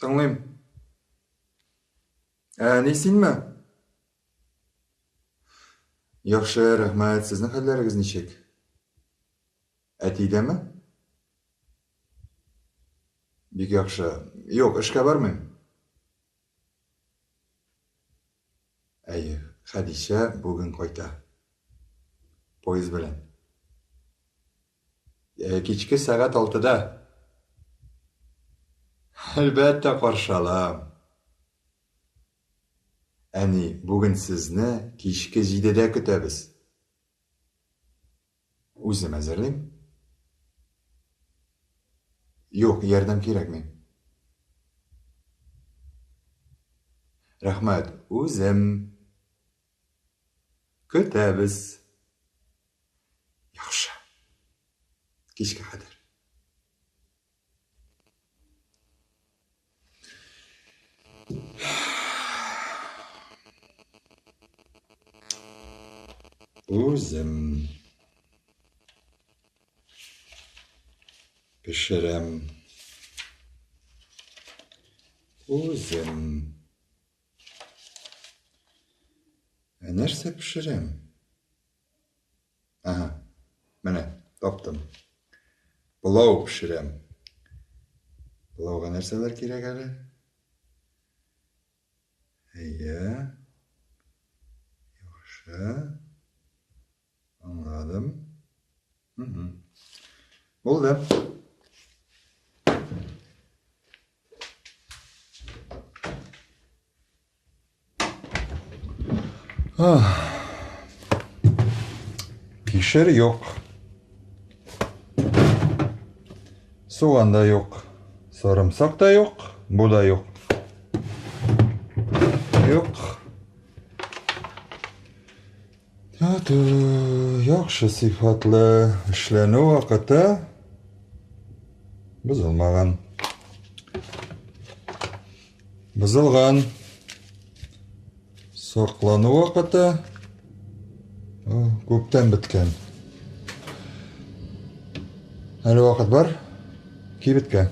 Тыңлыйм. Ә, ни синме? Яхшы, рәхмәт. Сезнең хәлләрегез ничек? Әти дәме? Бик яхшы. Юк, эшкә бармыйм. Әйе, Хәдичә бүген кайта. Поезд белән. Кичке сәгать алтыда. Әлбәттә, каршы алам. Әни, бүген сезне кичке җидедә көтәбез. Үзем әзерлим. Юк, ярдәм кирәкми. Рәхмәт, үзем. Көтәбез. Яхшы. Кичкә кадәр. Үзем пешерәм. Үзем. Ә нәрсә пешерәм? Ага, менә, таптым. Пылау пешерәм. Пылауга нәрсәләр кирәк әле? Әйе. Яхшы. Аңладым. Булды. Кишер юк. Суган да юк. Сарымсак та юк. Бу да юк. Юк. Яхшы сыйфатлы эшләнү вакыты бозылмаган. Бозылган. Саклану вакыты күптән беткән. Әле вакыт бар. Кибеткә.